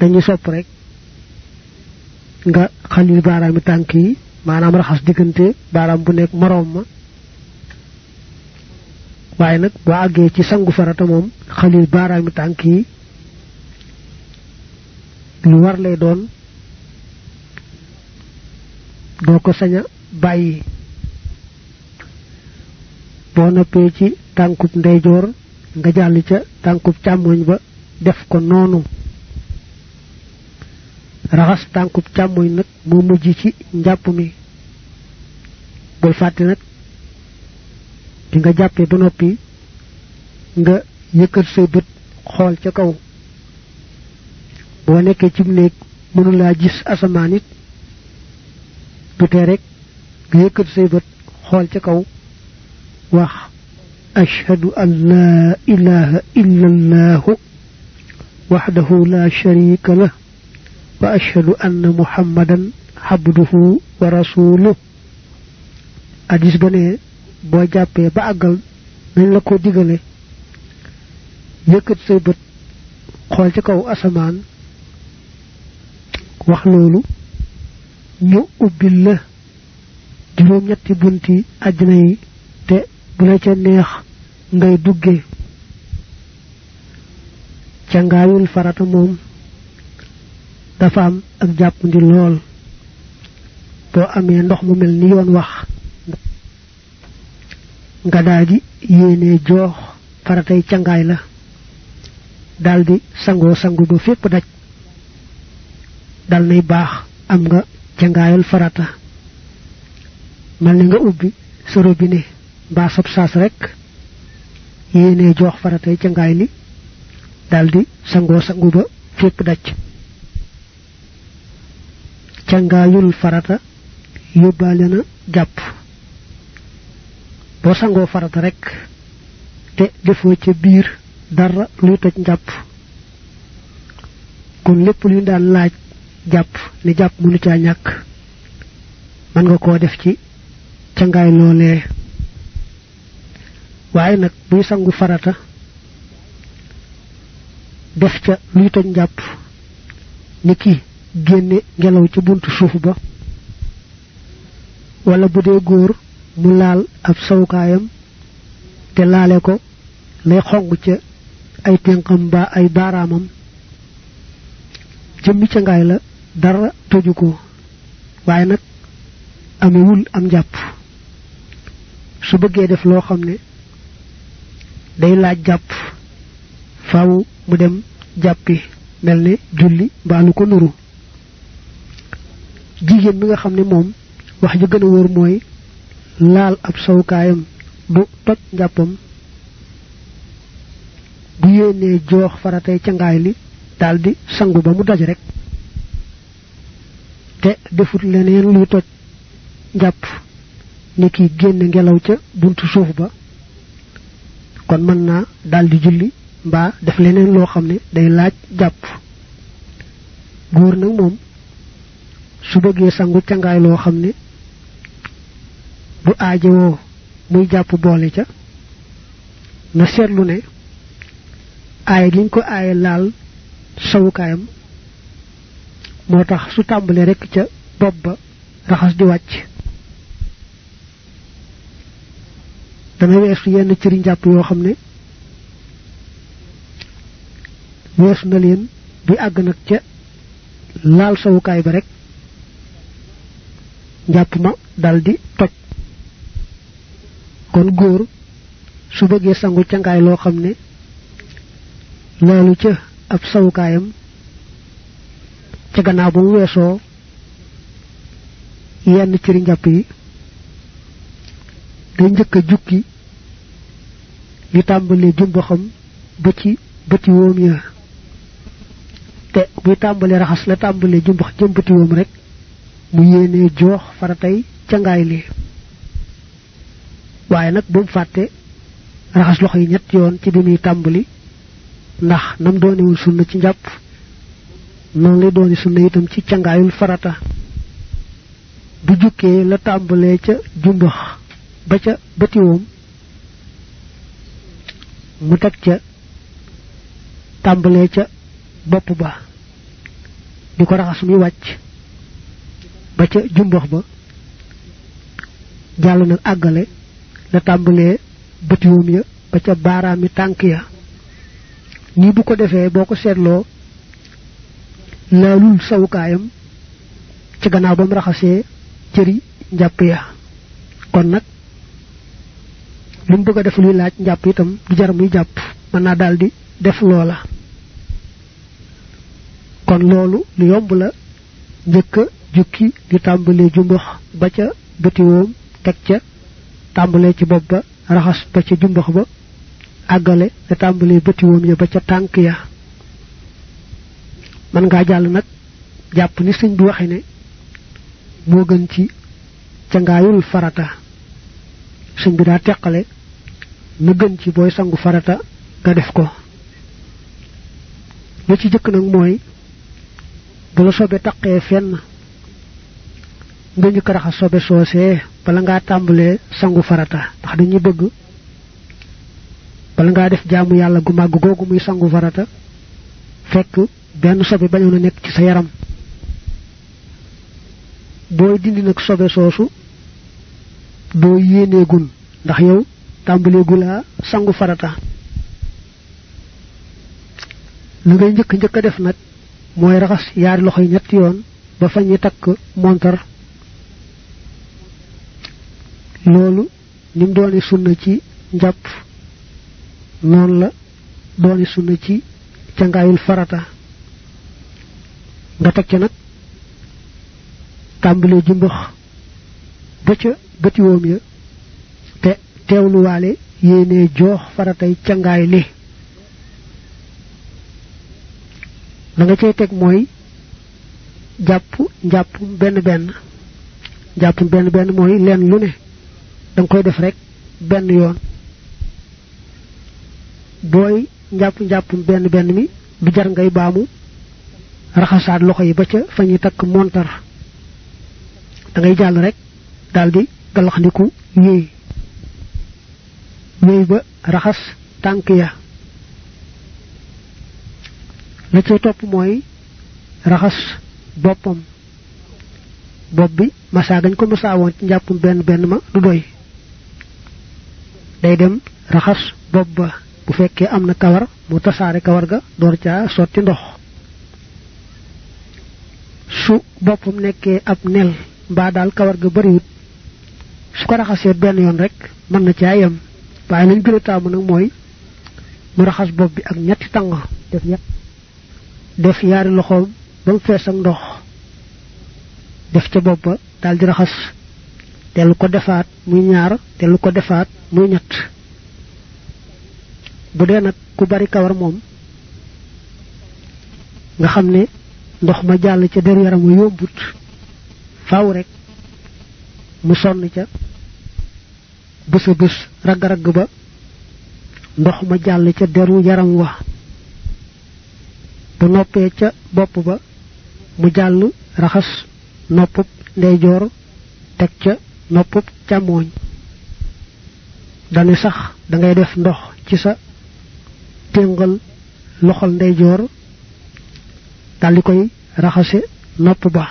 dañu sopp rek nga xalil baaraami tànk yi maanaam raxas diggante baaraam bu nekk moroom ma waaye nag boo àggee ci sangu farata moom xalil baaraami tànk yi lu war lay doon doo ko sañ a bàyyi boo noppee ci tànkub ndeyjoor nga jàll ca tànkub càmmoñ ba def ko noonu raxas tànkub càmmoñ nag moo mujj ci njàpp mi bul fàtte nag di nga jàppee ba noppi nga yëkkat say bët xool ca kaw boo nekkee ci néeg mënulaa gis asamaan it du tee rek nga yëkkat say bët xool ca kaw wax ashhadu an laa ilaha illa allahu wahdahu la sharika lah wa ashhadu anna muhammadan abduhu wa rasuluh hadis ba ne boo jàppee ba àggal nañ la ko digale yëkkat say bët xool ca kaw asamaan wax loolu ñu ubbil la juróom-ñetti bunti àjjana yi te bu la ca neex ngay duggee cangaayul farata moom dafa am ak jàppandi lool boo amee ndox mu mel ni yoon wax nga daldi yéenee joox faratay cangaay la daldi sangoo sangu ba fépp daj dal nay baax am nga cangaayul farata mel ni nga ubbi sa robinet mbaa sab saas rek yéenee joox faratay cangaay li daldi sangoo sangu ba fépp daj cangaayul farata yóbbaale na jàpp boo sangoo farata rek te defoo ca biir dara luy toj njàpp kon lépp luy daan laaj jàpp ne jàpp mënu caa ñàkk mën nga koo def ci cangaay loolee waaye nag buy sangu farata def ca luy toj njàpp ni ki génne ngelaw ca buntu suuf ba wala bu dee góor mu laal ab sawukaayam te laale ko lay xong ca ay ténqam ba ay baaraamam jëmmi cangaay la dara toju ko waaye nag amewul am jàpp su bëggee def loo xam ne day laaj jàpp faaw mu dem jàppi mel ne julli mbaa lu ko nuru jigéen mi nga xam ne moom wax ji gën a wóor mooy laal ab sawukaayam du toj njàppam bu yéenee joox faratay cangaay li daldi sangu ba mu daj rek te defut leneen luy toj njàpp ni ki génn ngelaw ca buntu suuf ba kon mën naa daldi julli mbaa def leneen loo xam ne day laaj jàpp góor nag moom su bëggee sangu cangaay loo xam ne du aajowoo muy jàpp boole ca na seetlu ne aaye giñ ko aaye laal sawukaayam moo tax su tàmbalee rekk ca bopp ba raxas di wàcc dana weesu yenn cëri njàpp yoo xam ne weesu na leen bi àgg nag ca laal sawukaay ba rek njàpp ma daldi toj kon góor su bëggee sangu cangaay loo xam ne loolu ca ab sawukaayam ca gannaaw ba mu weesoo yenn cëri njàpp yi day njëkk a jukki li tàmbalee jumbaxam ba ci bëti woom ya te buy tàmbalee raxas la tàmbalee jumbax jëm bëti woom rek mu yéenee joox faratay cangaay li waaye nag bu mu fàtte raxas loxo yi ñett yoon ci bi muy tàmbali ndax nam doonewul sunna ci njàpp noonu lay dooni sunna itam ci cangaayul farata bu jukkee la tàmbalee ca jumbax ba ca bëtiwoom mu teg ca tàmbalee ca bopp ba diko raxas muy wacc ba ca jumbox ba jallu nak agale la tambalé bëtiwum ya ba ca baaraami tank ya ni bu ko defé boko sétlo laalul sawukaayam ci gannaaw bam raxasee cëri njàpp ya kon nag lim bëgg a def luy laaj njàpp itam du jar muy jàpp mën naa daldi def loola kon loolu lu yomb la njëkk jukki di tàmbalee jumbox ba ca bëtiwoom teg ca tàmbalee ci bopp ba raxas ba ca jumbox ba àggale te tàmbalee bëtiwoom ya ba ca tànk ya man nga jall nak japp ni señ bi waxe ne mo gën ci ca ngaayul farata señ bi da tekkale na gën ci boy sangu farata nga def ko lu ci jëk nak moy bu la sobe taqé fenn nga ñu ko raxa sobe sosé bala nga tambalé sangu farata ndax dañuy bëgg bala nga def jaamu yalla gu mag gogu muy sangu farata fekk ben sobe bañu na nek ci sa yaram boy dindi nak sobe soosu do yene gun ndax yow tambale gula sangu farata lu ngay ñëk def nak moy raxas yaari loxoy ñett yoon ba fañi tak montar lolu nim doone sunna ci njàpp non la doone sunna ci cangaayul farata nga tek ci nak tambale jumbax ba ca bëti wom ya te teewlu walé yéné jox faratay cangaay li la nga cey tek moy japp ben ben moy len lu ne dang koy def rek ben yoon boy japp ben mi du jar ngay baamu raxasaat loxo yi ba ca fañi tak montar da ngay jall rek daldi galaxndiku yey ba raxas tank ya la ci top moy raxas bopam bop bi massa gañ ko massa won ci jappum ben ma du doy day dem raxas bop ba bu fekke amna kawar mu tassare kawar ga door ca soti ndox su bopum nekke ab nel ba dal kawar ga bari wut su ko raxasse ben yoon rek man na ci ayam waye lañu gëna taamu nak moy mu raxas bop bi ak ñetti tang def yaari loxom bam fess ak ndox def ca bop ba dal di raxas telu ko defaat muy ñaar telu ko defaat muy ñett bu dee nak ku bari kawar mom nga xamne ndox ma jall ci der yaram yombut faaw rek mu sonn ca bësa bës rag ba ndox ma jall ca deru yaram wa bu noppé ca bop ba mu jall raxas noppub ndeyjoor tek ca noppub càmmooñ dane sax da ngay def ndox ci sa téngal loxol ndeyjoor dal di koy raxase nopp ba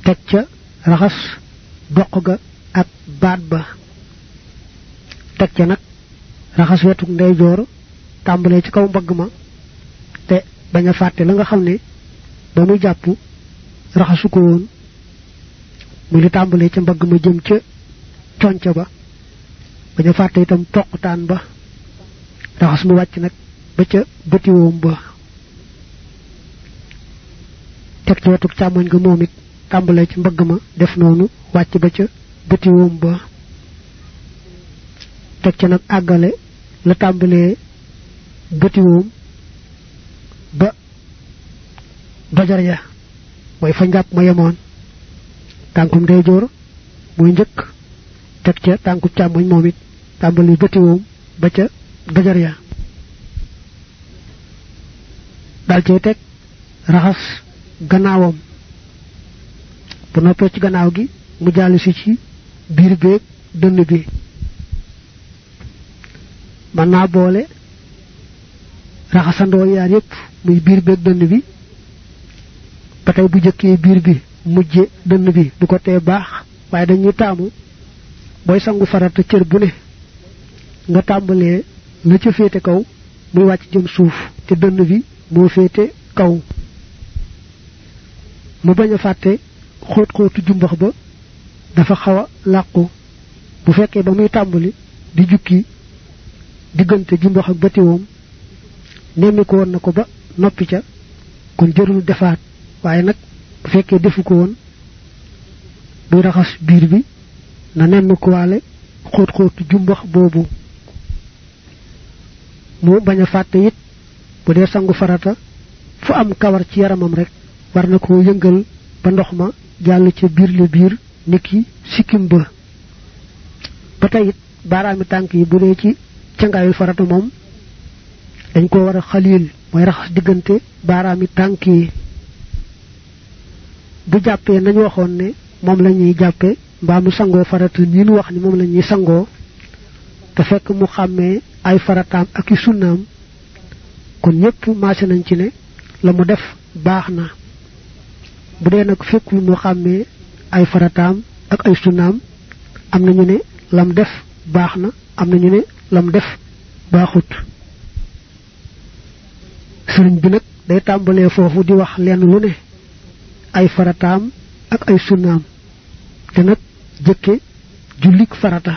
tek ca raxas doq ga ak baat ba tek ca nak raxas wetuk ndeyjoor tambalé ci kaw mbagg ma te baña faté la nga xamné ba muy japp raxasu ko won mu li tambalé ci mbagg ma jëm ci tonca ba baña faté itam toqtaan ba raxas mu wacc nak ba ca bëti woom ba tek ci wetuk càmmoñ ga momit tambalé ci mbagg ma def nonu wacc ba ca bëti woom ba tek ci nak agalé la tambalé bëti woom ba dojar ya moy fa njàpp ma yemoon tànkum ndeyjoor muy njëkk tek ca tànku càmmoñ momit tambali bëti woom ba ca dojar ya dal ci tek raxas gannaawam bu noppé ci gannaaw gi mu jall ci biir beek dënn bi man na boole raxasandoo yaar yépp muy biir beek dënn bi batay bu jëkke biir bi mujjé dënn bi du ko té baax waye dañuy taamu boy sangu farata cër bu ne nga tambalé la ci fété kaw muy wacc jëm suuf té dënn bi mo fété kaw mu baña faté xóot xóotu jumbax ba dafa xawa laqku bu fekkee ba muy tàmbali di jukki diggante jumbax ak batiwom nemmi ko won nako ba noppi ca kon jërul defaat waaye nag bu fekkee defu ko woon du raxas biir bi na nemmi ko waale xóot xóotu jumbax boobu mu bañ a fàtte it bu dee sangu farata fu am kawar ci yaramam rek war na ko yëngal ba ndox ma jàll ca biir le biir niki sikkim ba tey it baaraami tànk yi bu dee ci cangaayu farata moom dañ ko war a xaliil mooy raxas diggante baaraami tànk yi bu jàppee nañ waxoon ne moom la ñuy jàppe mbaa mu sangoo farata nii nu wax ni moom la ñuy sangoo te fekk mu xàmmee ay farataam ak i sunnaam kon ñépp maase nañ ci ne la mu def baax na bu dee nag fekkul mu xàmmee ay farataam ak ay sunnaam am nañu ne lam def baax na am nañu ne lam def baaxut sëriñ bi nag day tàmbalee foofu di wax lenn lu ne ay farataam ak ay sunnaam te nag jëkke jullik farata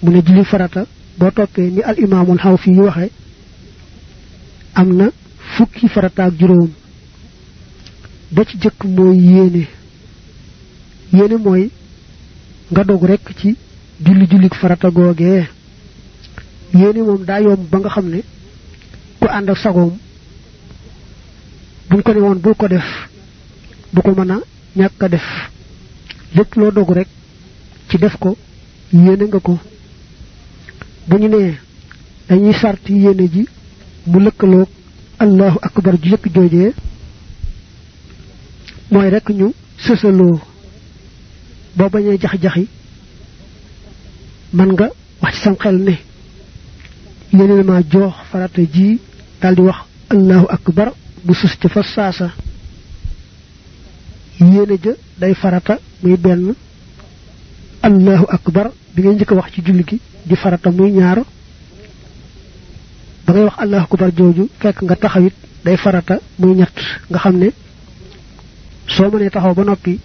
mu ne jullik farata boo toppee ni al imaamul Xawfi yi waxe am na fukki farata ak juróom ba ci jëkk mooy yéene mooy nga dog rekk ci jullik farata googee yéene moom daa yomb ba nga xam ne ku ànd ak sagoom buñ ko ne woon bul ko def du ko mën a ñàkk a def lépp loo dog rekk ci def ko yéene nga ko bu ñu nee dañuy sarti yéene ji mu lëkkaloog allahu akbar ju yëkk joojee mooy rekk ñu sësaloo boo bañee jax-jaxi man nga wax ci sam xel ne yéene ma jox farata ji daldi wax allahu akbar bu sus ci fa saasa yéene ja day farata muy benn allahu akbar bi ngay njëkk wax ci julli gi di farata muy ñaar ba ngay wax allahu akbar jooju fekk nga taxawit day farata muy ñett nga xam ne soo mënee taxaw ba noppi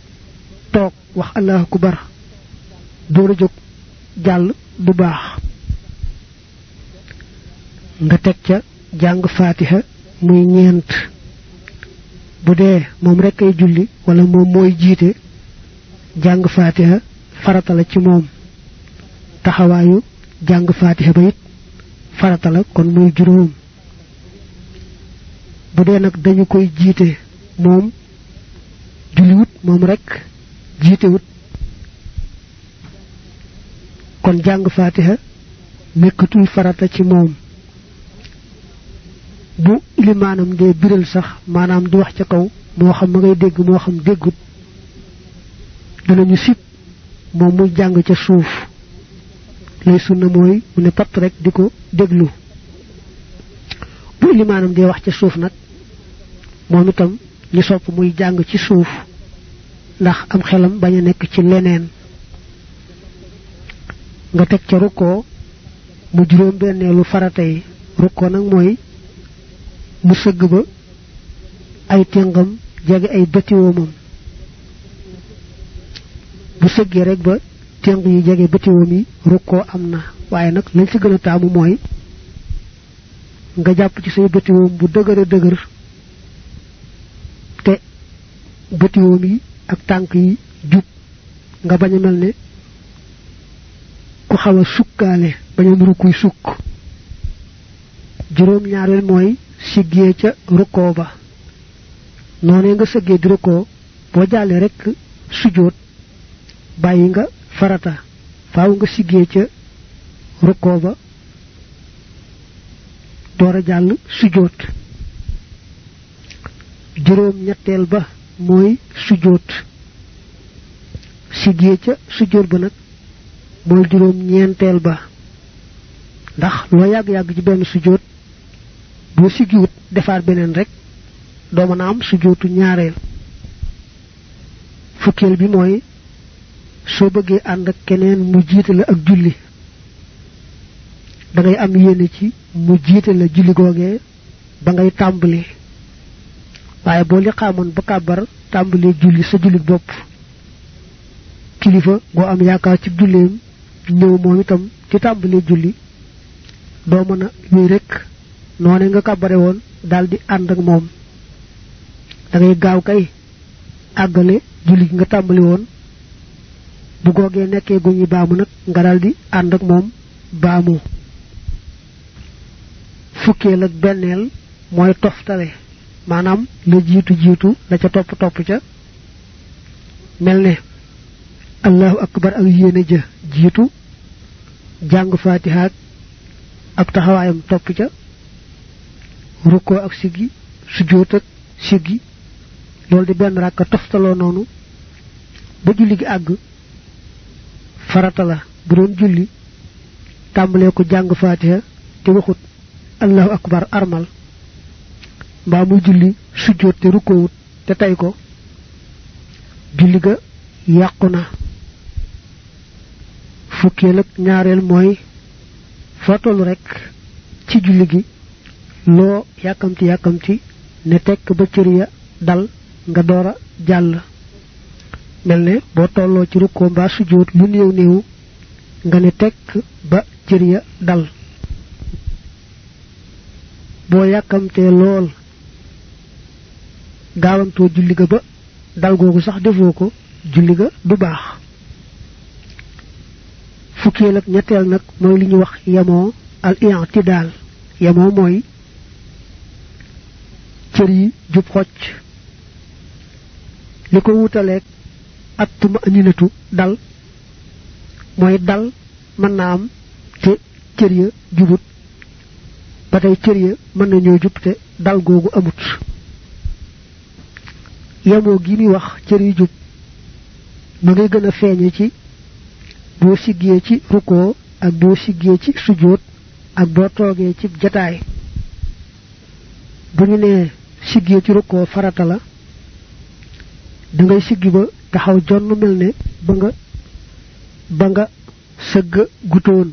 toog wax allahu akbar door a jóg jàll du baax nga teg ca jàng fatiha muy ñeent bu dee moom rekk ay julli wala moom mooy jiite jàng fatiha farata la ci moom taxawaayu jàng fatiha ba it farata la kon muy juróom bu dee nag dañu koy jiite moom julliwut moom rekk jiitewut kon jàng fatiha nekkatul farata ci moom bu ilimaanam dee biral sax maanaam di wax ca kaw moo xam ma ngay dégg moo xam déggut danañu sib moom muy jàng ca suuf lay sunna mooy mu ne patt rek di ko déglu bu ilimaanam dee wax ca suuf nag moom itam ñu sopp muy jàng ci suuf ndax am xelam bañ a nekk ci leneen nga teg ca rukkoo mu juróom benneelu farata yi rukkoo nag mooy mu sëgg ba ay téngam jege ay bëtiwoomam bu sëggee rek ba téng yi jege bëtiwoom yi rukkoo am na waaye nag lañ ci gën a taamu mooy nga jàpp ci say bëtiwoom bu dëgër dëgër te bëtiwoom yi ak tànk yi jub nga bañ a mel ne ku xaw a sukkaale bañ a nuru kuy sukk juróom ñaareel mooy siggee ca rukkoo ba noonee nga sëggee di rukkoo boo jàllee rekk sujjóot bàyyi nga farata faaw nga siggee ca rukkoo ba door a jàll sujjóot juróom ñetteel ba mooy sujjóot siggee ca sujjóot ba nag mooy juróom ñeenteel ba ndax loo yàgg-yàgg ci benn sujjóot boo siggiwut defaat beneen rek do mëna am sujootu ñaareel. fukkeel bi mooy soo bëggee ànd ak keneen mu jiite la ak julli da ngay am yéene ci mu jiite la julli googee ba ngay tàmbali waaye boo li xamoon ba kàbbar tàmbali julli sa julli bopp kilifa goo am yaakaar ci julleem ñëw moom itam ci tàmbali julli doo mën a wéy rek noone nga kàbbare woon daldi ànd ak moom da ngay gaaw kay àggale julli nga tàmbali woon bu googee nekkee gu ñuy baamu nag nga daldi ànd ak moom baamu. fukkeel ak benneel mooy toftale maanaam la jiitu la ca topp ca mel ne allahu akbar ak yéene ja jiitu jàng fatiha ak taxawaayam topp ca rukkoo ak siggi sujjóot ak siggi loolu di benn rakka toftaloo noonu ba julli gi àgg farata la bu doon julli tàmbalee ko jàng fatiha te waxut allahu akbar armal mbaa muy julli sujjóot te rukkoowut te tay ko julli ga yàqu na. fukkeel ak ñaareel mooy foo tollu rek ci julli gi loo yàkkamti ne tekk ba cër ya dal nga doora jàll mel ne boo tolloo ci rukkoo mbaa sujjóot lu néew nga ne tekk ba cër ya dal. boo yàkkamtee lool gaawantoo julli ga ba dal googu sax defoo ko julli ga du baax. fukkeel ak ñetteel nag mooy li ñu wax yamoo al i'tidaal yamoo mooy cër yi jub xocc li ko wutaleeg ak tuma aninatu dal mooy dal mën na am te cër ya jubut ba tey cër ya mën nañoo jub te dal googu amut. yamoo gi mi wax cër yi jub ma ngay gën a feeñe ci boo siggee ci rukkoo ak boo siggee ci sujjóot ak boo toogee ci jataay. bu ñu nee siggee ci rukkoo farata la da ngay siggi ba taxaw jonn mel ne ba nga sëgg gutoon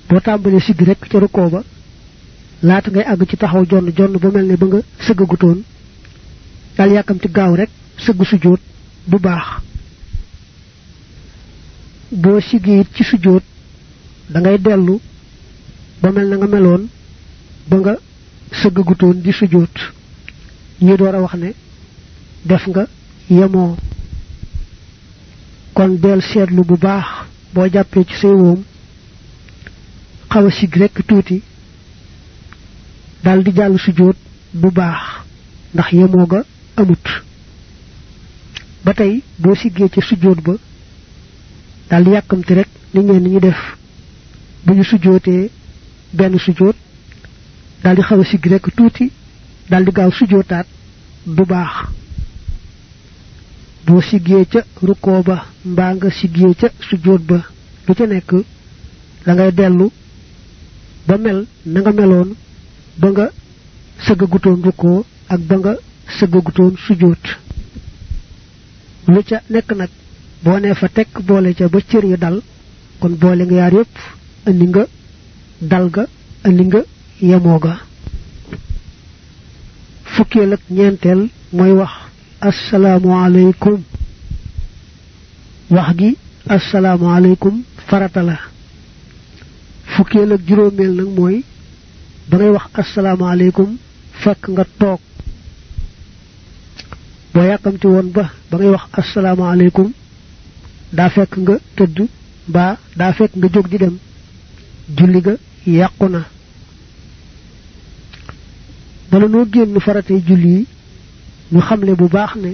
boo tàmbalee siggi rek ca rukkoo ba laata ngay àgg ci taxaw jonn ba mel ne ba nga sëgg gutoon dal yàkkamti gaaw rek sëgg sujjóot du baax. boo siggee it ci sujjóot da ngay dellu ba mel na nga meloon ba nga sëgg gutoon di sujjóot ñi door a wax ne def nga yemoo. kon del seetlu bu baax boo jàppee ci say woom xaw a sigg rekk tuuti dal di jàll sujjóot bu baax ndax yemoo ga amut. ba tey boo siggee ci sujjóot ba dal di yàkkamti rek ni ñenn ñi def bu ñu sujjóotee benn sujjóot dal di xaw a sigg rekk tuuti dal di gaaw sujjóotaat du baax. boo siggee ca rukkoo ba mbaa nga siggee ca sujjóot ba lu ca nekk da ngay dellu ba mel na nga meloon ba nga sëggagutoon rukkoo ak ba nga sëggagutoon sujjóot. lu ca nekk nag boo nee fa tekk boole ca ba cër yi dal kon boole nga yaar yépp andi nga dal ga andi nga yemoo ga. fukkeel ak ñeenteel mooy wax asalaamaaleykum. wax gi asalaamaaleykum farata la. fukkeel ak juróomeel nag mooy ba ngay wax asalaamaaleykum fekk nga toog boo yàkkamti woon ba ngay wax asalaamaaleykum daa fekk nga tëdd mbaa daa fekk nga jóg di dem julli ga yàqu na. bala noo génn faratay julli yi ñu xamle bu baax ne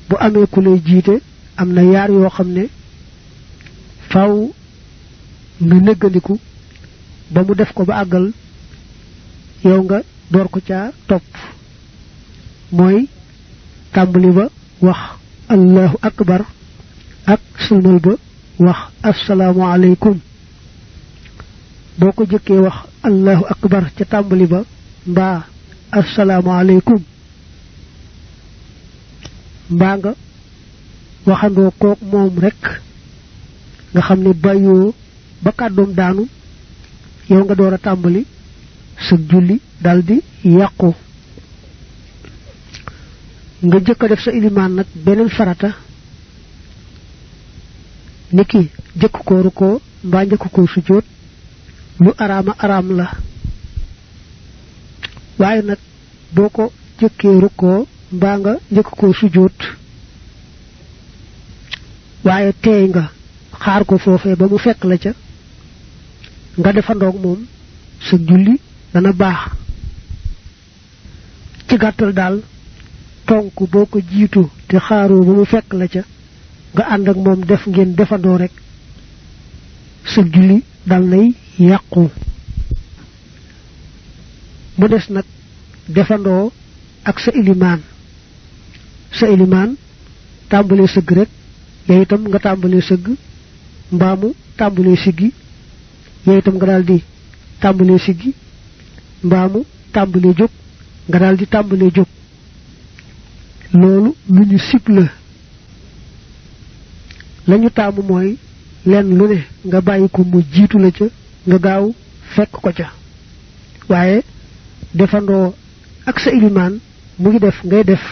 bu amee ku lay jiite am na yaar yoo xam ne faaw nga néggandiku ba mu def ko ba àggal yow nga door ko caa topp mooy tàmbali ba wax allahu akbar ak sëlmal ba wax assalaamu alaykum. boo ko jëkkee wax allahu akbar ca tàmbali ba mbaa assalamu alaykum mbaa nga waxandoo kook moom rek nga xam ne bàyyoo ba kàddoom daanu yow nga door a tàmbali sa julli daldi yàqu nga jëkk a def sa ilimaan nag beneen farata niki jëkk ko rukkoo mbaa njëkk ko sujjóot lu araam la waaye nag boo ko jëkkee rukkoo mbaa nga njëkk ko sujjóot waaye teey nga xaar ko foofee ba mu fekk la ca nga defandoog moom sa julli dana baax ci gàttal daal ponk boo ko jiitu te xaaroo ba mu fekk la ca nga ànd ak moom def ngeen defandoo rek sa julli dal nay yàqu mu des nag defandoo ak sa ilimaan tàmbalee sëgg rek yow itam nga tàmbalee sëgg mbaamu tàmbalee siggi yow itam nga daldi tàmbalee siggi mbaamu tàmbalee jóg nga daldi tàmbalee jóg loolu lu ñu sib la lañu taamu mooy lenn lu ne nga bàyyi ko mu jiitu la ca nga gaaw fekk ko ca waaye defandoo ak sa ilimaan mu ngi def ngay def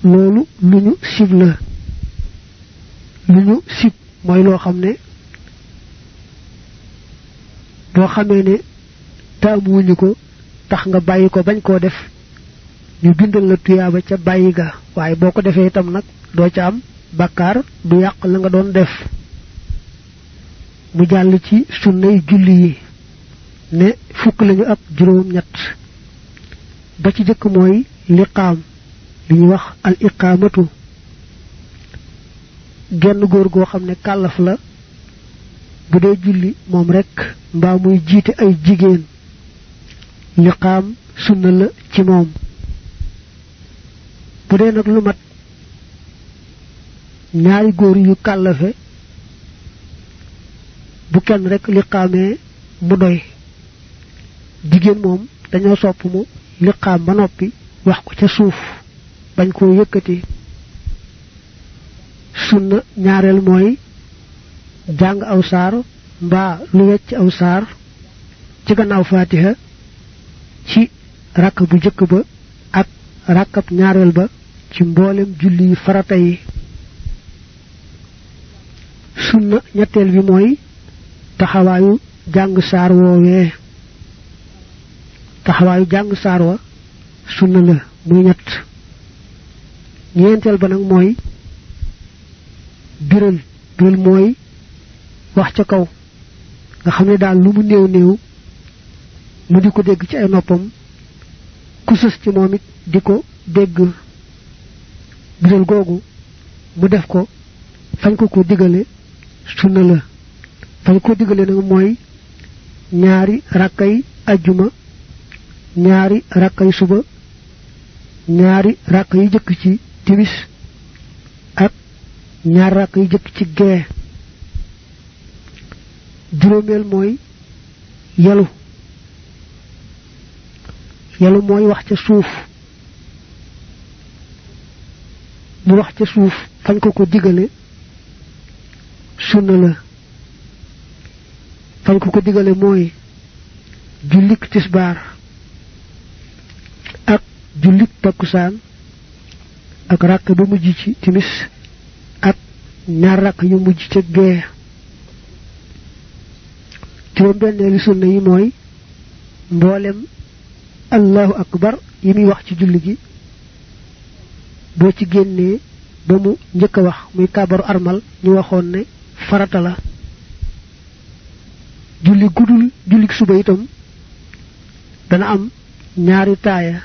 loolu lu ñu sib la lu ñu sib mooy loo xam ne boo xamee ne taamuwuñu ko tax nga bàyyi ko bañ koo def ñu bindal la tuyaaba ca bàyyi ga waaye boo ko defee itam nag doo ca am bàkkaar du yàq la nga doon def mu jàll ci sunnay julli yi ne fukk lañu ak juróom ñett ba ci jëkk mooy liqaam li ñuy wax al iqaamatu genn góor goo xam ne kàllaf la bu dee julli moom rekk mbaa muy jiite ay jigéen liqaam sunna la ci moom bu dee nag lu mat ñaari góor yu kàllafe bu kenn rekk liqaamee mu doy jigéen moom dañoo sopp mu liqaam ba noppi wax ko ca suuf bañ koo yëkkati sunna ñaareel mooy jàng aw saar mbaa lu wecc aw saar ci gannaaw faatiha ci rakk bu jëkk ba ak rakkab ñaareel ba ci mboolem julli farata yi sunna ñetteel bi mooy taxawaayu jàng saar woowee taxawaayu jàng saar wa sunna la muy ñett ñeenteel ba nag mooy biral mooy wax ca kaw nga xam ne daal lu mu néew mu di ko dégg ci ay noppam ku sës ci moom it di ko dégg biral googu mu def ko fañ ko digale sunna la fañ ko digale nag mooy ñaari rakkay ajjuma ñaari rakkay suba ñaari rakk yu jëkk ci timis ak ñaar rakk yu jëkk ci gee juróomeel mooy yalu mooy wax ca suuf mu wax ca suuf fañ ko digale sunna la fañ ko digale mooy jullik tisbaar ak jullik takkusaan ak rakk ba mujj ci timis ak ñaar rakk yu mujj ca gee juróom-benneeli sunna yi mooy mboolem allahu akbar yi muy wax ci julli gi boo ci génnee ba mu njëkk a wax muy kàbbaru armal ñu waxoon ne farata la julli gudul jullik suba itam dana am ñaari taaya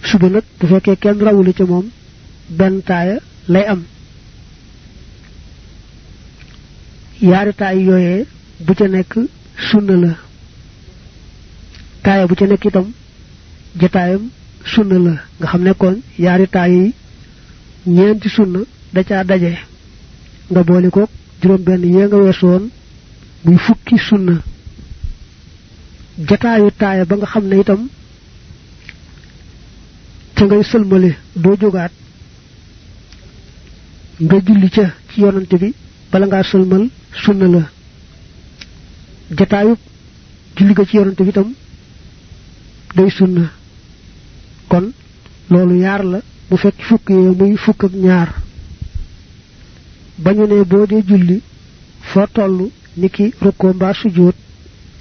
suba nag bu fekkee kenn rawule ca moom benn taaya lay am yaari taaya yooyee bu ca nekk sunna la taaya bu ca nekk itam jataayam sunna la nga xam ne kon yaari taaya yi ñeenti sunna da caa daje nga boole ko juróom-benn yee nga weesoon muy fukki sunna jataayu taaya ba nga xam ne itam ca ngay sëlmale doo jógaat nga julli ca ci yonante bi bala ngaa sëlmal sunna la jataayub julli ga ci yonante bi tam day sunna kon loolu yaar la bu fekk fukk yee muy fukk ak ñaar bañu ne boo dee julli foo toll niki rukkoo mbaa sujjóot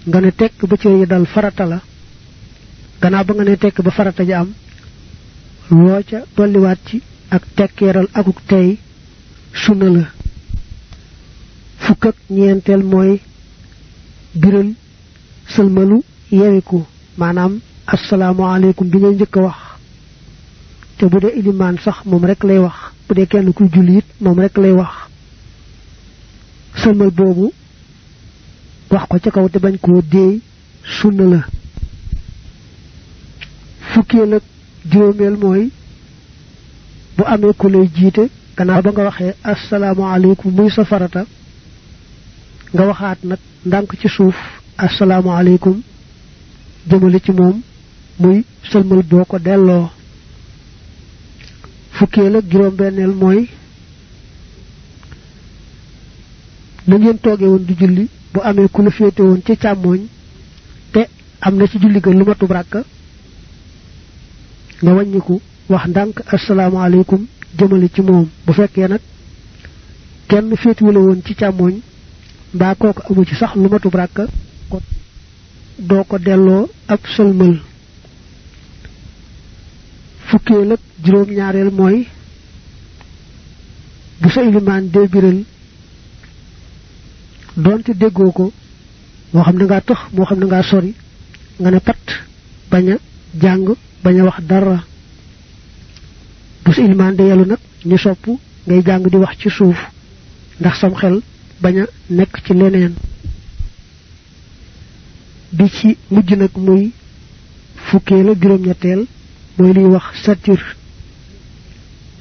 nga ne tekk ba ci dal farata la gannaaw ba nga ne tekk ba farata ja am loo ca dolliwaat ci ak tekkeeral akuk tey sunna la fukk ak ñeenteel mooy biral sëlmalu yewiku maanaam assalaamu alaykum bi ngay njëkk a wax te bu dee ilimaan sax moom rek lay wax bu dee kenn kuy julli it moom rek lay wax sëlmal boobu wax ko ca kaw te bañ koo déey sunna la fukkeel ak juróomeel mooy bu amee ku lay jiite gannaaw ba nga waxee assalaamu alaykum muy sa farata nga waxaat nag ndànk ci suuf assalaamu alaykum jëmale ci moom muy sëlmal boo ko delloo fukkeel ak juróom benneel mooy na ngeen toogee woon di julli bu amee ku la féete woon ci càmmooñ te am na ci julli ga lu matub ràkka nga wàññiku wax ndànk assalaamu alaykum jëmale ci moom bu fekkee nag kenn féetewu la woon ci càmmooñ mbaa kooku amu ci sax lu matub ràkka ko doo ko delloo ab sëlmal fukkeel ak juróom ñaareel mooy bu sa ilimaan dee biral doonte déggoo ko moo xam ne ngaa tëx moo xam ne ngaa sori nga ne pat bañ a jàng bañ a wax dara bu sa ilimaan de yelu nag ñu sopp ngay jàng di wax ci suuf ndax sam xel bañ a nekk ci leneen bi ci mujj nag muy fukkeel ak juróom-ñetteel mooy liy wax satir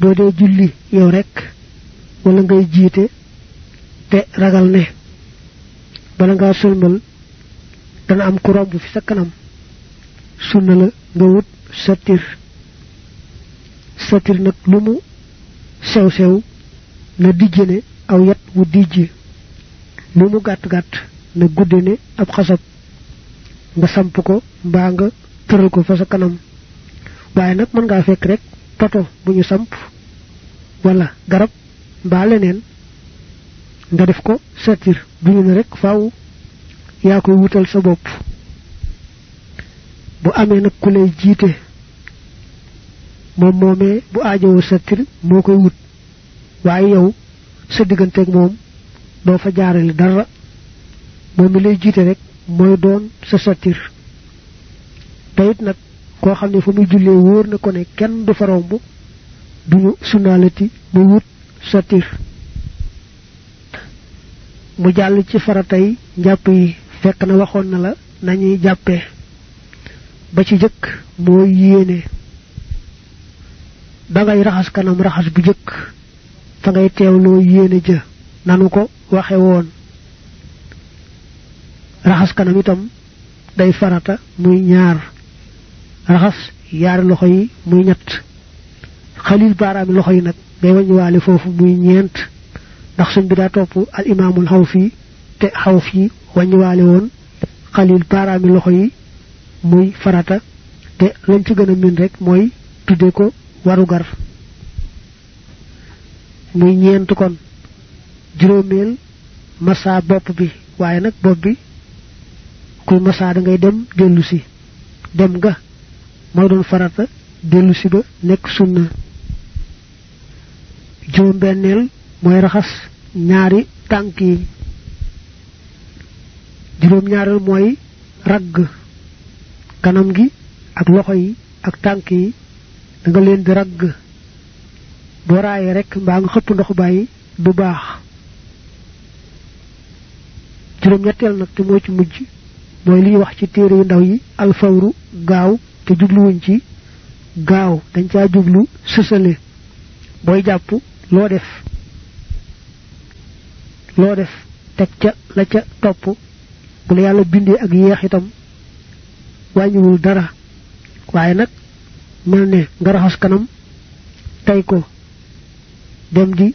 boo dee julli yow rek wala ngay jiite te ragal ne bala ngaa sëlmal dana am ku romb fi sa kanam sunna la nga wut satir nag lu mu sew-sew na dijje ne aw yat wu dijj lu mu gàtt-gàtt na gudde ne ab xasab nga samp ko mbaa nga tëral ko fa sa kanam waaye nag mën ngaa fekk rek poto bu ñu samp wala garab mbaa leneen nga def ko satir bu ñu ne rek faaw yaa koy wutal sa bopp bu amee nag ku lay jiite moom moomee bu aajowoo satir moo koy wut waaye yow sa digganteeg moom doo fa jaarale dara moom mi lay jiite rek mooy doon sa satir te it nag koo xam ne fa muy jullee wóor na ko ne kenn du fa romb duñu sunnaalati muy wut satir mu jàll ci faratay njàpp yi fekk na waxoon na la nañuy jàppee ba ci jëkk mooy yéene da ngay raxas kanam raxas bu jëkk fa ngay teewloo yéene ja nanu ko waxe woon raxas kanam itam day farata muy ñaar raxas yaari loxo yi muy ñett xalil baaraami loxo yi nag ngay waññiwaale foofu muy ñeent ndax suñ bi daa topp al imaamul xawfi te xawfi waññiwaale woon xalil baaraami loxo yi muy farata te lañ ci gën a min rek mooy tudde ko warugar muy ñeent kon juróomeel massa bopp bi waaye nag bopp bi kuy massa da ngay dem dellu si dem nga mooy doon farata dellu si ba nekk sunna juróom benneel mooy raxas ñaari tànk yi juróom ñaareel mooy ragg kanam gi ak loxo yi ak tànk yi da nga leen di ragg boo raayee rek mbaa nga xëpp ndox bàyyi du baax juróom ñetteel nag te moo ci mujj mooy liy wax ci téere yu ndaw yi alfawru gaaw te jubluwuñ ci gaaw dañ caa jublu sësale booy jàpp loo def teg ca la ca topp bu la yàlla bindee ak yeex itam wàññiwul dara waaye nag melne nga raxas kanam tay ko dem di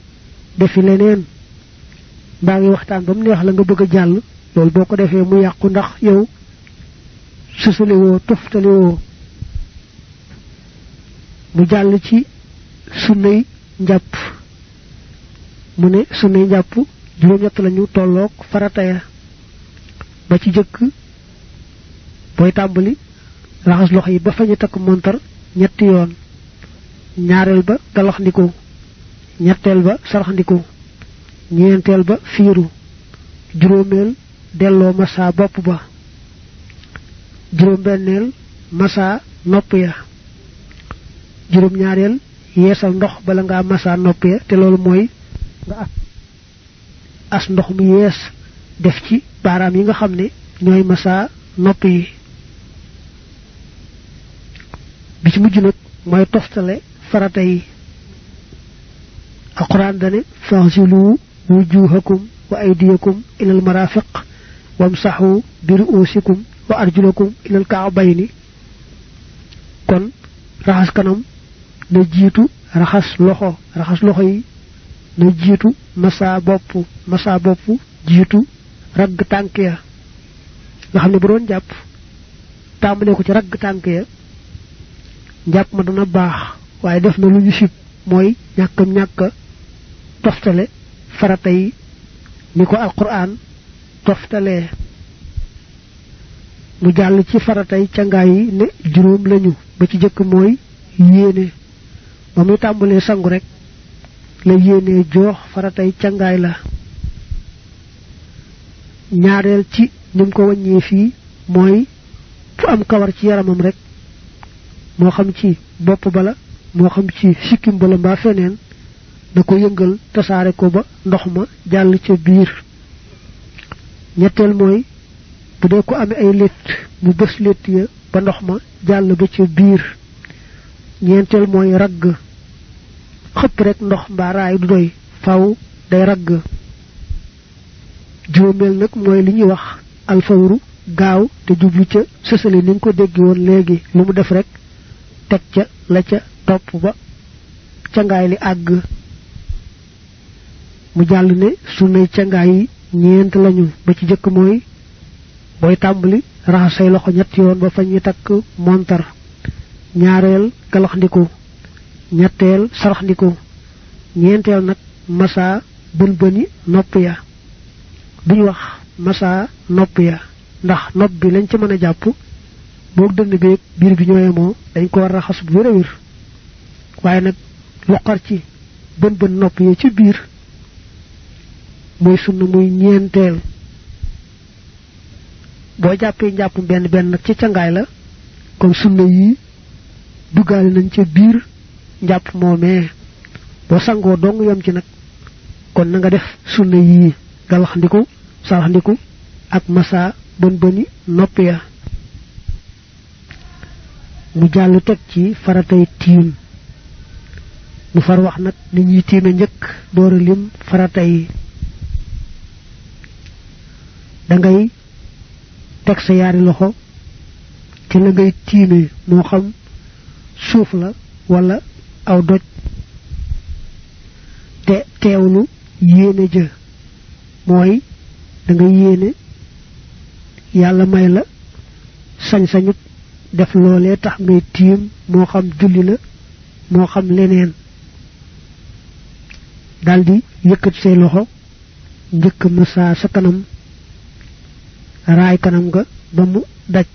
defi leneen ba ngi waxtaan bam neex la nga bëgg jall lool boko defé mu yaqku ndax yow susule wo toftale wo mu jall ci sunnay njàpp mu ne sunnay njàpp juróom ñett lañu tolloog farata ya ba ci jëkk booy tàmbali raxas loxo yi ba fañu takk montar ñetti yoon ñaareel ba galaxndiku ñetteel ba saraxndiku ñeenteel ba fiiru juróomeel delloo massa bopp ba juróom benneel massa nopp ya juróom ñaareel yeesal ndox bala nga massa nopp ya te loolu mooy nga as ndox mu yees def ci baaraam yi nga xam ne ñooy massa nopp yi bi ci mujj nag mooy toftale farata yi alquran dane faghsilu wujuhakum wa aydiyakum ila almarafiq wamsahu bi ru'usikum wa arjulakum ila alka'bayni kon raxas kanam na jiitu raxas loxo yi na jiitu massa bopp jiitu ragg tànk ya nga xam ne bu doon jàpp tàmbalee ko ci ragg tànk ya njàpp ma dana baax waaye def na lu ñu sib mooy ñàkk toftale farata yi ni ko alquran toftalee mu jàll ci farata yi cangaay yi ne juróom lañu ba ci jëkk mooy yéene ba muy tàmbalee sangu rek la yéene joox farata yi cangaay la ñaareel ci nim ko wàññee fii mooy fu am kawar ci yaramam rek moo xam ci bopp bala moo xam ci sikkim bala mbaa feneen da ko yëngal tasaare ko ba ndox ma jàll ca biir ñetteel mooy bu dee ko amee ay létt mu bës létt ya ba ndox ma jàll ba ca biir ñeenteel mooy ragg xëpp rek ndox mbaa raay du doy faw day ragg juróomeel nag mooy li ñuy wax alfawru gaaw te jublu ca sësale ni nga ko dégg woon léegi lu mu def rek teg ca la ca topp ba cangaay li àgg mu jàll ne sunnay cangaay yi ñeent lañu ba ci jëkk mooy booy tàmbali raxas say loxo ñett yoon ba fa ñu takk montar ñaareel galaxndiku ñetteel saraxndiku ñeenteel nag massa bën nopp ya duñ wax massa nopp ya ndax nopp bi lañ ci mën a jàpp boog dënn bi biir bi ñooye moo dañ ko war raxas bu wér a wér waaye nag lu xar ci bën nopp ya ci biir mooy sunna muy ñeenteel boo jàppee njàpp benn nag ci cangaay la kon sunna yi duggaale nañ ca biir njàpp moomee boo sangoo dong yam ci nag kon na nga def sunna yi galaxndiku saraxndiku ak massa bën nopp ya mu jàll teg ci faratay tiim mu far wax nag ni ñuy tiime njëkk doora lim farata yi da ngay teg sa yaari loxo ci la ngay tiime moo xam suuf la wala aw doj te teewlu yéene ja mooy da ngay yéene yàlla may la sañ-sañu def loolee tax ngay tiim moo xam julli la moo xam leneen daldi yëkkat say loxo njëkk massa sa kanam raay kanam nga ba mu daj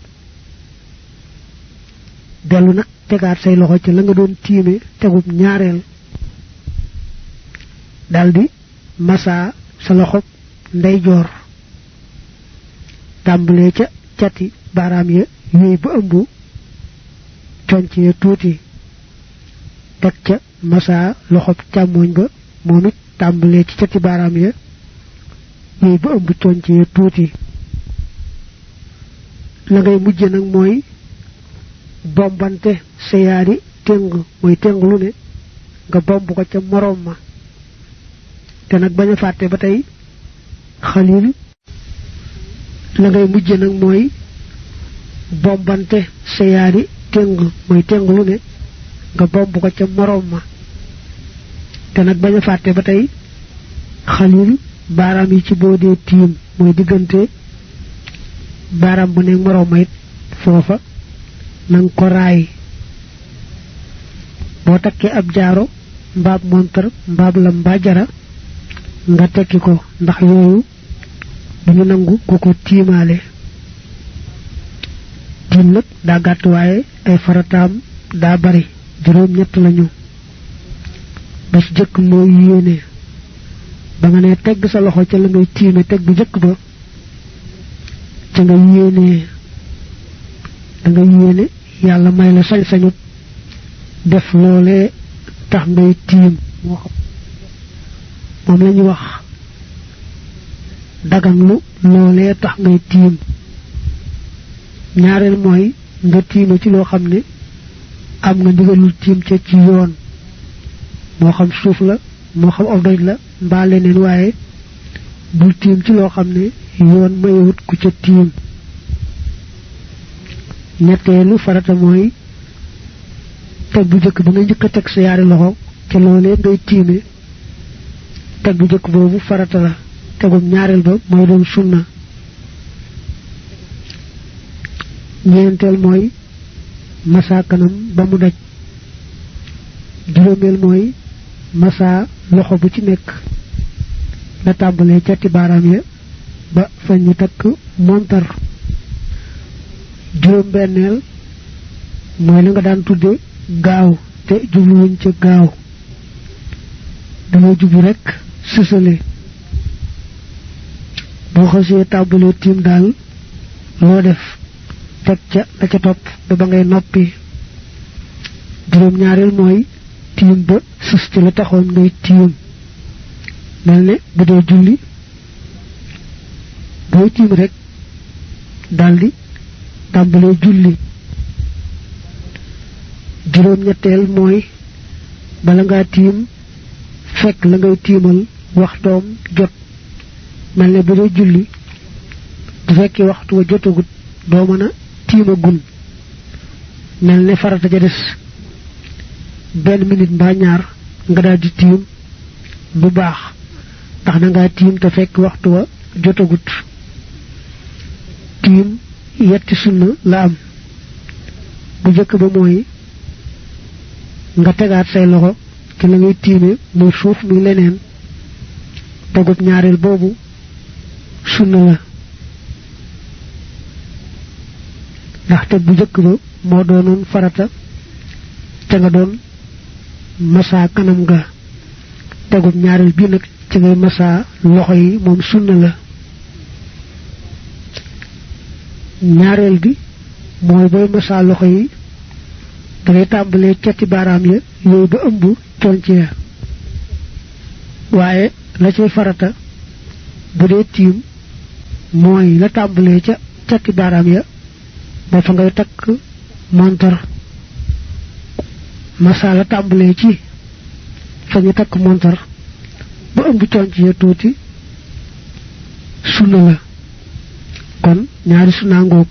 dellu nag tegaat say loxo ci la nga doon tiime tegub ñaareel daldi massa sa loxo ndeyjoor tàmbalee ca cati baaraam ya yooyu ba ëmb conc ya tuuti teg ca massa loxo càmmooñ ba moom it tàmbalee ci cati baaraam ya yooyu ba ëmb conc ya tuuti la ngay mujje nag mooy bombante sa yaari téng mooy téng lu ne nga bomb ko ca moroom ma te nag bañ a fàtte ba tey xalil la ngay mujje nag mooy bombante sa yaari téng mooy téng lu ne nga bomb ko ca morom ma te nak baña faté ba tay khalil baram yi ci bodé tim moy digënté baram bu ne morom ma it fofa nang ko raay bo takké ab jaaro mbab montar mbab la mbajara nga tekki ko ndax yoyu dañu nangu ko timalé tim nak da gatt waye ay faratam da bari juroom ñett lañu bés jëk mo yéné ba nga né tegg sa loxo ci la ngay timé tegg bu jëk ba ci nga yéné da nga yéné yalla may la sañ sañu def lolé tax ngay tim mo xam mom lañu wax dagamlu lolé tax ngay tim ñaarel moy nga timé ci lo xamné am nga ndigalul tim ci yoon mo xam suuf la mo xam aw doj la mbaa leneen waaye bul tim ci loo xam ne yoon mayewut ku ca tim ñetteelu farata mooy teg bu jëkk ba nga njëkk a teg sa yaari loxo ca loolee ngay tiime teg bu jëkk boobu farata la tegum ñaareel ba mooy doon sunna ñeenteel mooy masa kanam ba mu daj juróomeel mooy masa loxo bu ci nekk la tàmbalee ca ti baaraam ya ba fa ñu takk montar juróom benneel mooy la nga daan tudde gaaw te jubluwuñ ca gaaw dangay jublu rek sësale boo xasee tàmbalee tiim daal loo def teg ca la ca topp ba ngay noppi juróom ñaareel mooy tiim ba sës ci la taxoon ngay tiim mel ne bu dee julli booy tiim rek daldi tàmbalee julli juróom ñetteel mooy bala ngaa tiim fekk la ngay tiimal waxtoom jot mel ne bu dee julli bu fekkee waxtu wa jotagut doo mën a tiima gun mel ne farata ja des benn minute mbaa ñaar nga daal di tiim bu baax ndax da ngaa tiim te fekk waxtu wa jotagut tiim yetti sunna la am bu jëkk ba mooy nga tegaat say loxo ci la ngay tiime muy suuf muy leneen tegub ñaareel boobu sunna la ndax teg bu jëkk ba moo doonoon farata te nga doon masa kanam ga tegub ñaareel bi nag ci ngay masa loxo yi moom sunna la ñaareel bi mooy booy masa loxo yi da ngay tàmbalee cati baaraam ya yooyu ba ëmb conc ya waaye la cay farata bu dee tiim mooy la tàmbalee ca cati baaraam ya ba fa ngay takk montar masa la tàmbalee ci fa ñu takk montar ba ëmb conc ya tuuti sunna la kon ñaari sunna ngoog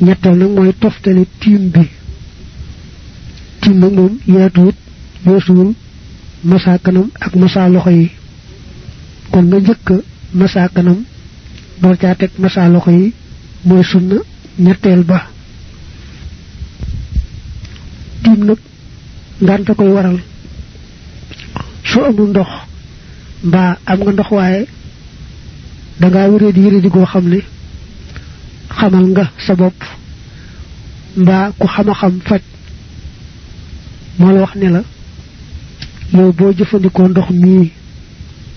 ñettal nag mooy toftale tiim bi tiim nag moom yaatuwut yoosuwul masa kanam ak masa loxo yi kon nga njëkk masa kanam door caa teg masa loxo yi mooy sunna ñetteel ba tiim nag ngànta koy waral su amul ndox mbaa am nga ndox waaye danga wéré di goo xam ne xamal nga sa bopp mbaa ku xam faj moo la wax ne la yow boo jëfandikoo ndox mii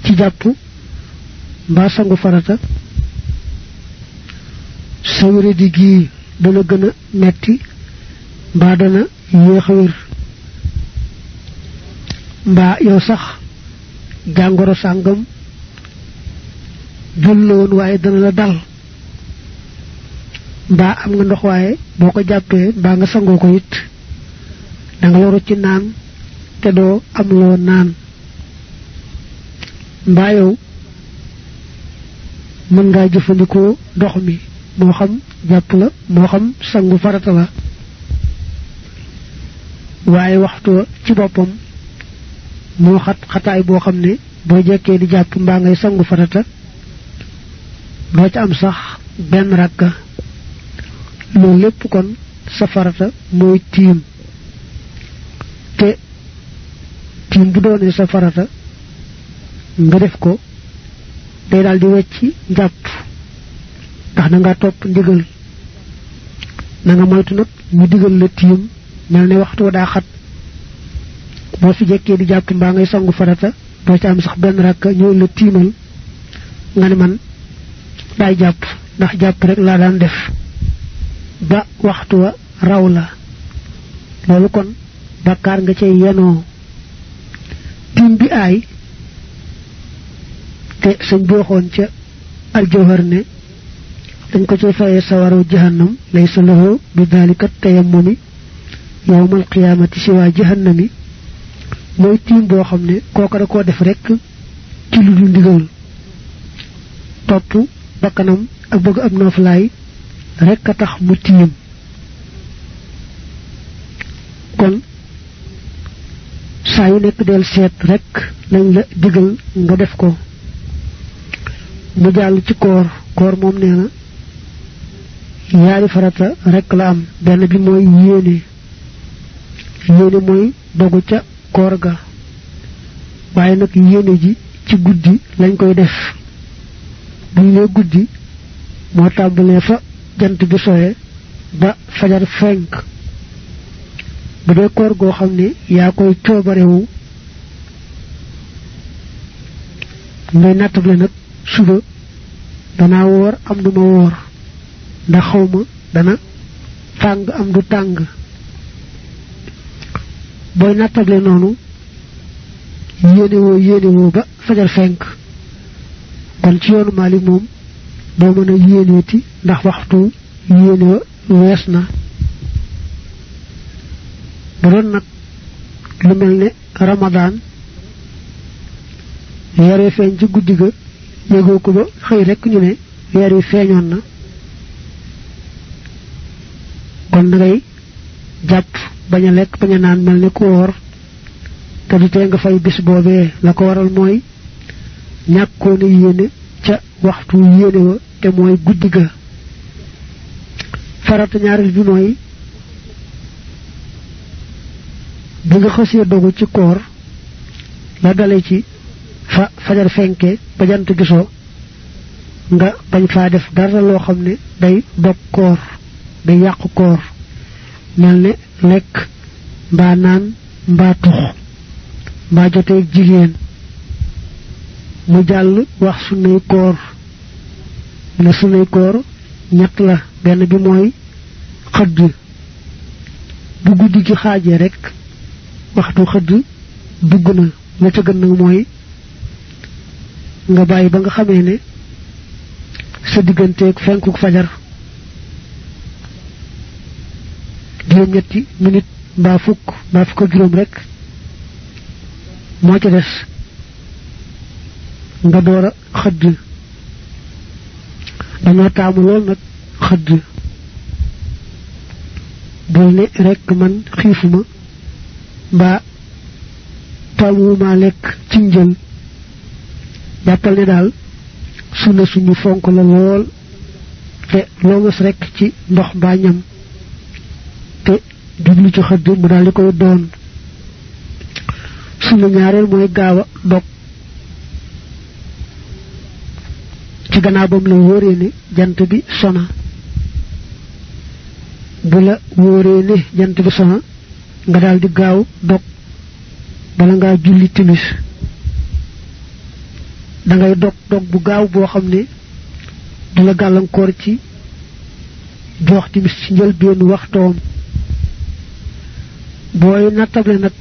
ci jàpp mbaa sangu farata sa wéré di gii dana gën a metti mbaa dana yéex a wér mbaa yow sax jàngoro sàngam jul la woon waaye dana la dal mbaa am nga ndox waaye boo ko jàppee mbaa nga sangoo ko it da nga loru ci naan te doo am loo naan mbaa yow mën ngaa jëfandikoo ndox mi moo xam jàpp la moo xam sangu farata la waaye waxtu ci boppam moo xataay boo xam ne boo jekkee di jàpp mbaa ngay sangu farata doo ca am sax benn rakka loolu lépp kon sa farata mooy tiim te tiim bu doonee sa farata nga def ko day daal di wecci njàpp ndax da nga topp ndigal na nga moytu nag ñu digal la tiim mel ne waxtu wa daa xat boo fi jekkee di jàpp mbaa ngay sangu farata doo ci am sax benn rakka ñëw la tiimal nga ne man daay jàpp ndax jàpp rek laa daan def ba waxtu wa raw la loolu kon bakkaar nga cay yenoo tiim bi aay te sëñ bi waxoon ca aljawhar ne dañ ko ci fayee sawaru jahannam laysa lahu bi dalika tayammumi yawmal qiyamati siwa jahannami mooy tiim boo xam ne kooka da koo def rek ci lu dul ndigal topp bakkanam ak bëgg ab nooflaay rek a tax mu tiim kon saa yu nekk del seet rek lañ la digal nga def ko mu jàll ci koor moom nee na yaari farata rek la am benn bi mooy yéene mooy dogu ca koor ga waaye nag yéene ji ci guddi lañ koy def buñ ne guddi moo tàmbalee fa jant bi soye ba fajar fenk bu dee koor goo xam ne yaa koy coobarewu ngay nattable nag suba danaa woor am du ma woor ndax xawma dana tàng am du tàng booy nattable noonu yéene woo ba fajar fenk kon ci yoonu Maalik moom doo mën a yéeneeti ndax waxtu yéene wa wees na bu doon nag lu mel ne Ramadan weer wi feeñ ci guddi ga yëgoo ko ba xëy rekk ñu ne weer wi feeñoon na kon na ngay jàpp bañ a lekk bañ a naan mel ne ku woor te du tee nga fay bis boobee la ko waral mooy ñàkkoon a yéene ca waxtu yéene wa te mooy guddi ga farata ñaareel bi mooy bi nga xësee dogu ci koor la dale ci fa fajar fenke ba jant gisoo nga bañ faa def dara loo xam ne day dog koor day yàqu koor mel ne lekk mbaa naan mbaa tux mbaa joteeg jigéen mu jàll wax sunnay koor ne sunnay koor ñett la benn bi mooy xëdd bu guddi gi xaajee rek waxtu xëdd dugg na la ca gën nag mooy nga bàyyi ba nga xamee ne sa digganteeg fenkuk fajar juróom-ñetti minute mbaa fukk ak juróom rek moo ca des nga door a xëdd dañoo taamu lool nag xëdd bul ne rek man xiifuma mbaa taamuwuma lekk ci njël jàppal ne daal sunna suñu fonk la lool te loo ngas rek ci ndox mbaa ñam te jublu ci xëdd mu daal di koy doon sunna ñaareel mooy gaaw a dog ci gannaaw bam la wóoree ne jant bi sona bu la wóoree ne jant bi sona nga daal di gaaw dog bala ngaa julli timis da ngay dog bu gaaw boo xam ne du la gàllankoor ci jox timis ci njëlbéenu waxtoom booy nattable nag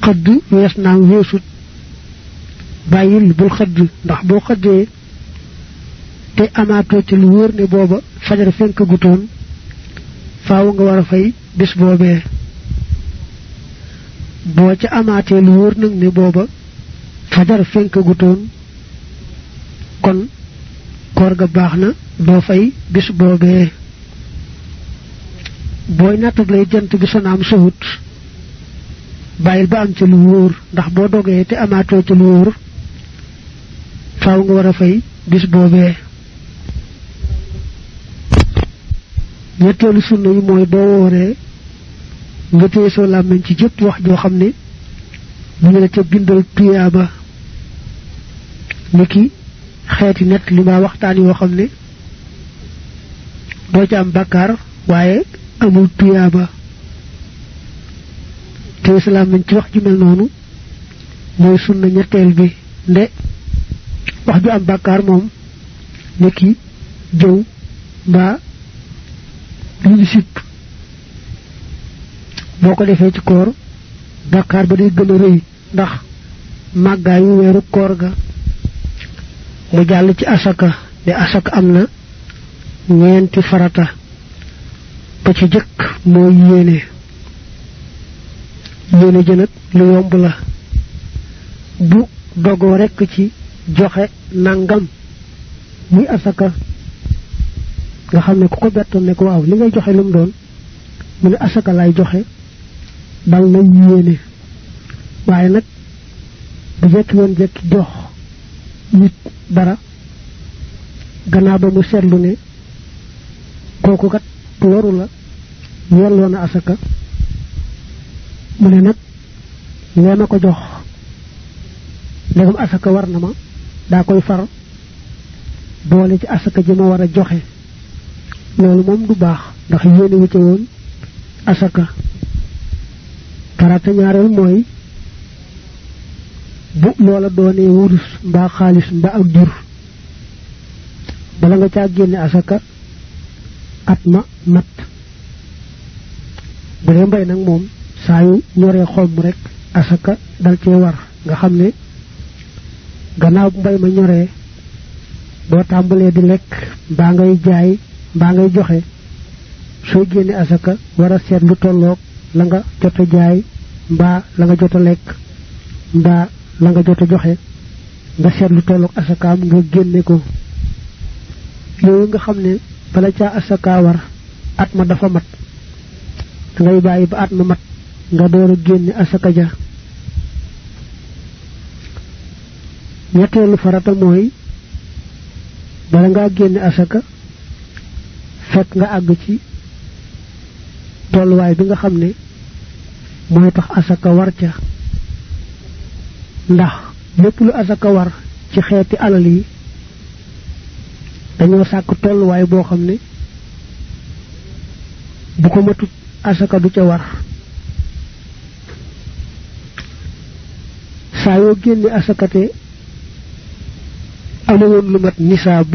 xëdd wees naam weesut bàyyil bul xëdd ndax boo xëddee te amaatoo ci lu wóor ne booba fajar fenk gutoon faaw nga war a fay bis boobee boo ca amaatee lu wóor nag ne booba fajar fenk gutoon kon koor ga baax na doo fay bis boobee booy nattable jant bi sonaam sowut bàyyil ba am ci lu wóor ndax boo dogee te amaatoo ci lu wóor faaw nga war a fay bis boobee. ñetteelu sunna yi mooy boo wooree nga téye soo làmmiñ ci jëpp wax joo xam ne mu ngi la ca bindal tuyaaba niki xeeti net li ma waxtaan yoo xam ne doo ca am bàkkaar waaye amul tuyaaba téye sa làmmiñ ci wax ju mel noonu mooy sunna ñetteel bi nde wax ju am bàkkaar moom niki jëw mbaa lu ñu sipp boo ko defee ci koor bàkkaar ba day gën a rëy ndax màggaayu weeru koor ga. mu jàll ci asaka ne asaka am na ñeenti farata ba ci jëkk mooy yéene jënag lu yomb la bu dogoo rekk ci joxe nangam muy asaka nga xam ne ku ko bettoon ne ko waaw li ngay joxe lu mu doon mu ne asaka lay joxe dal na yéene waaye nag bu jekki woon jekki jox nit dara gannaaw ba mu seetlu ne kooku kat loru la yelloo na asaka mu ne nag lee ma ko jox ndegam asaka war na ma daa koy far boole ci asaka ji ma war a joxe loolu moom du baax ndax yéene wu ca woon asaka. farata ñaareel mooy bu loola doonee wurus mbaa xaalis mbaa ak jur bala nga caa génne asaka at ma mat bu dee mbay nag moom saa yu ñoree xomm rek asaka dal cee war nga xam ne gannaaw mbay ma ñoree boo tàmbalee di lekk mbaa ngay jaay mbaa ngay joxe soo génne asaka war a seet lu tolloog la nga jot a jaay mbaa la nga jot a lekk mbaa la nga jot a joxe nga seet lu tolloog asakaam nga génne ko. yooyu nga xam ne bala caa asaka war at ma dafa mat ngay bàyyi ba at ma mat nga door a génne asaka ja. ñetteelu farata mooy bala ngaa génne asaka fekk nga àgg ci tolluwaay bi nga xam ne mooy tax asaka war ca ndax lépp lu asaka war ci xeeti alal yi dañoo sàkk tolluwaay boo xam ne bu ko matut asaka du ca war. saa yoo génne asakate amoon lu mat nisaab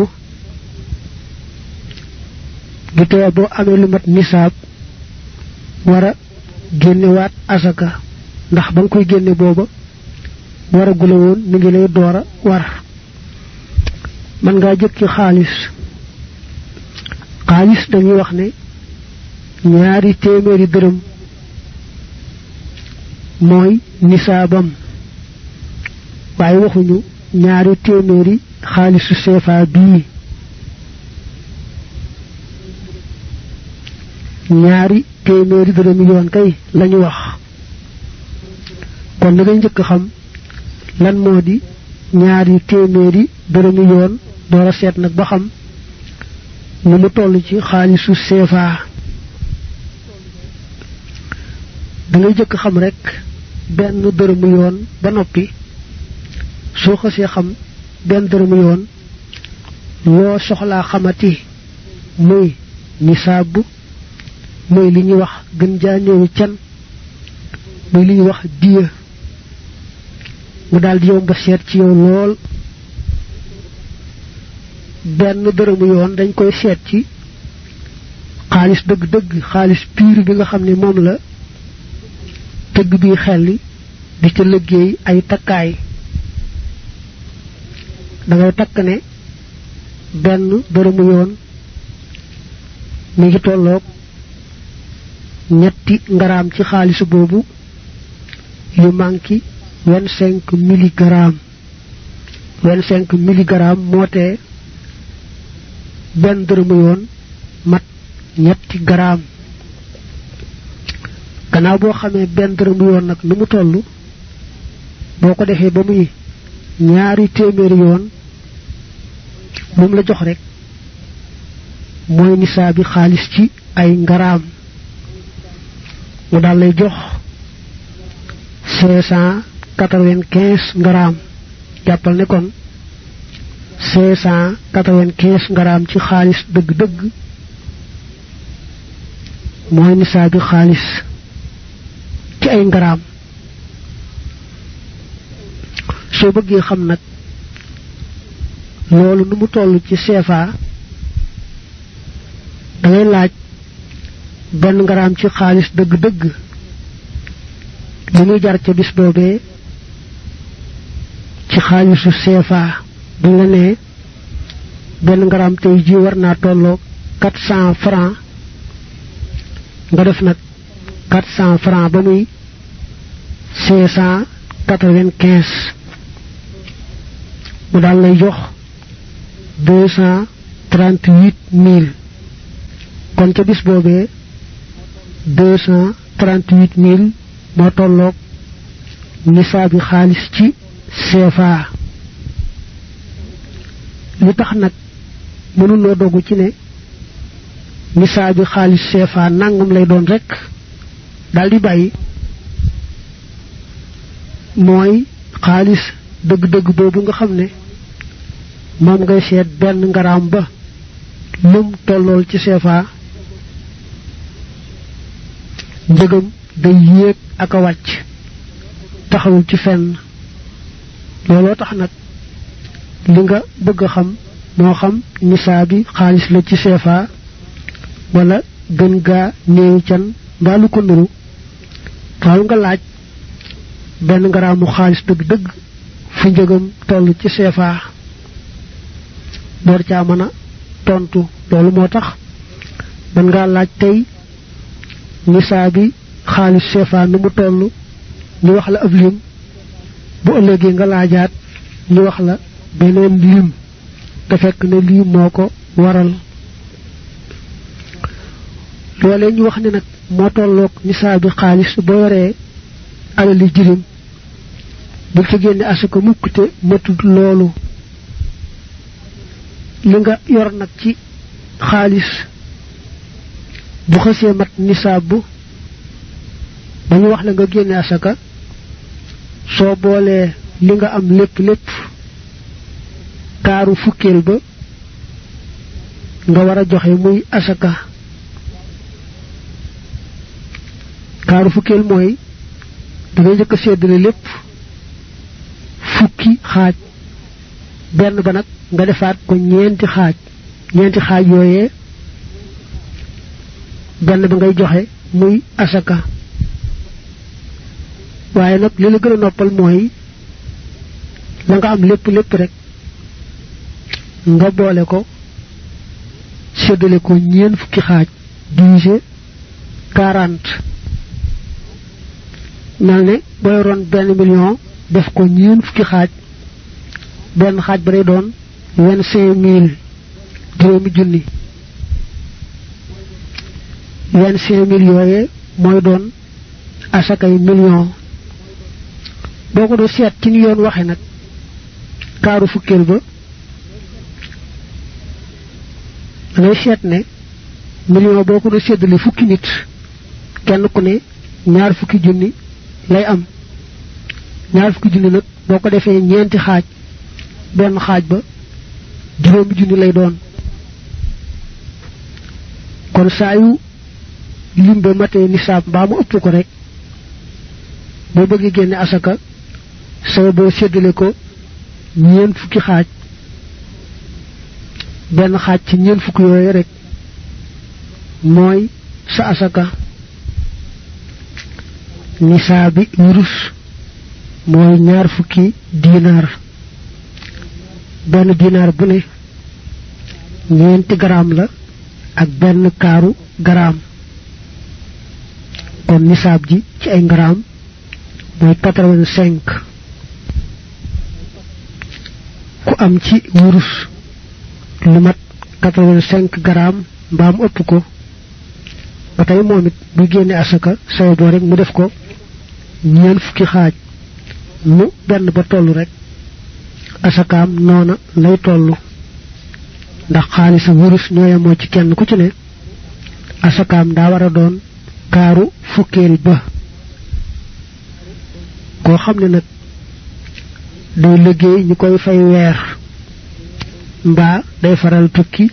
bu tee boo amee lu mat nisaab war a génnewaat asaka ndax ba nga koy génne booba war a gula woon mi ngi lay door a war. man ngaa jëkki xaalis dañuy wax ne 2 téeméeri dërëm mooy nisaabam waaye waxuñu 2 téeméeri xaalisu CFA bii 2 téeméeri dërëm yoon kay lañu wax. kon da ngay njëkk xam lan moo di 2 téeméeri dërëm yoon door a seet nag ba xam nu mu toll ci xaalisu CFA. da ngay jëkk xam rek benn dërëmu yoon ba noppi soo xasee xam benn dërëmu yoon loo soxlaa xamati muy nisaab muy li ñuy wax gën jaa ñëwi can muy li ñuy wax diya mu daal di yomb ba seet ci yow lool. benn dërëmu yoon dañ koy seet ci xaalis dëgg-dëgg xaalis piir bi nga xam ne moom la tëgg bi xelli di ca liggéey ay takkaay. da ngay takk ne benn dërëmu yoon mi ngi tolloog 3 ngaraam ci xaalis boobu yu manki 25 milligramme 25 milligramme moo tee benn dërëmu yoon mat 3 garaam gannaaw boo xamee benn dërëmu yoon nag nu mu toll boo ko defee ba muy ñaari téeméeri yoon moom la jox rek mooy nisaabi xaalis ci ay ngaraam mu daal lay jox 595 ngaraam jàppal ne kon 595 ngaraam ci xaalis dëgg-dëgg mooy nisaabi xaalis ci ay ngaraam soo bëggee xam nag loolu nu mu toll ci CFA da ngay laaj benn ngaraam ci xaalis dëgg-dëgg li muy jar ca bis boobee ci xaalisu CFA buñ la nee benn ngaraam tey ji war naa tolloo 400 francs nga def nag 400 francs ba muy 595 mu daal lay jox 238 000 kon ca bis boobee 238 000 moo tolloog nisaabi xaalis ci CFA li tax nag mënuloo dogu ci ne nisaabi xaalis CFA nangam lay doon rek daal di bàyyi mooy xaalis dëgg-dëgg boobu nga xam ne moom ngay seet benn ngaraam ba lum tollool ci CFA njëgam day yéeg ak a wàcc taxawul ci fenn looloo tax nag li nga bëgg a xam moo xam nisaabi xaalis la ci CFA wala gën gaa néewi can mbaa lu ko nuru faaw nga laaj benn ngaraamu xaalis dëgg-dëgg fu njëgam toll ci CFA door caa mën a tontu loolu moo tax mën ngaa laaj tey nisaabi xaalis CFA nu mu toll ñu wax la ab lim bu ëllëgee nga laajaat ñu wax la beneen lim te fekk ne lii moo ko waral loolee ñu wax ne nag moo tolloog nisaabi xaalis boo yoree alali jirim bul ci génne asaka mukk te matut loolu li nga yor nag ci xaalis bu xësee mat nisaab bu ba ñu wax la nga génne asaka soo boolee li nga am lépp kaaru fukkeel ba nga war a joxe muy asaka kaaru fukkeel mooy dangay njëkk a séddale lépp fukki xaaj benn ba nag nga defaat ko ñeenti xaaj yooyee benn ba ngay joxe muy asaka waaye nag li la gën a noppal mooy la nga am lépp rek nga boole ko séddale ko ñeent fukki xaaj divisé 40 mel ne booy ron benn million def ko ñeent fukki xaaj benn xaaj ba day doon 25 000 juróomi junni 25 000 yooyee mooy doon asakay million boo ko doo seet ci ni yoon waxe nag kaaru fukkeel ba dangay seet ne million boo ko doo séddale fukki nit kenn ku ne ñaar fukki junni lay am ñaar fukki junni nag boo ko defee ñeenti xaaj benn xaaj ba juróomi junni lay doon kon saa yu lim ba matee nisaab mbaa mu ëpp ko rek boo bëggee génne asaka soo boo séddale ko ñeent fukki xaaj benn xaaj ci ñeent fukki yooyu rek mooy sa asaka nisaabi wurus mooy ñaar fukki diinaar benn diinaar bu ne ñeenti garaam la ak benn kaaru garaam kon nisaab ji ci ay garaam mooy 85 ku am ci wurus lu mat 85 garaam mbaam ëpp ko ba tey moom it bu génne asaka say boo rek mu def ko ñeen fukki xaaj mu benn ba tollu rek asakaam noona lay tollu ndax xaalis ak wurus ñooyamoo ci kenn ku ci ne asakaam daa war a doon kaaru fukkeel ba koo xam ne nag day liggéey ñu koy fay weer mbaa day faral tukki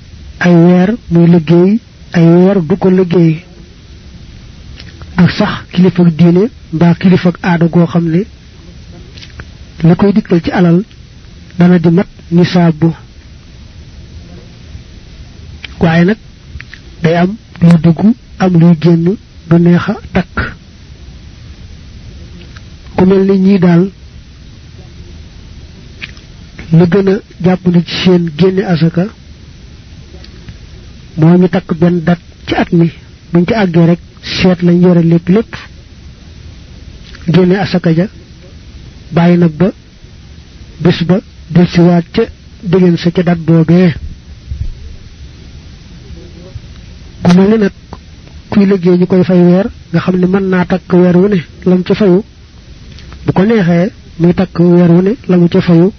ay weer muy liggéey ay weer du ko liggéey ak sax kilifa ak diine mbaa kilifa ak aada goo xam ne la koy dikkal ci alal dana di mat nisaabu waaye nag day am luy dugg am luy génn du neex a takk ku mel ni ñii daal la gën a jàppandi ci seen génne asaka moo ñu takk benn dat ci at mi buñ ci àggee rek seet lañ yore lépp génne asaka ja bàyyi nag ba bés ba del siwaat ca déggéen sa ca dat boobee ku mel ni nag kuy liggéey ñu koy fay weer nga xam ne mën naa takk weer wu ne lam ca fayu bu ko neexee muy takk weer wu ne la mu ca fayu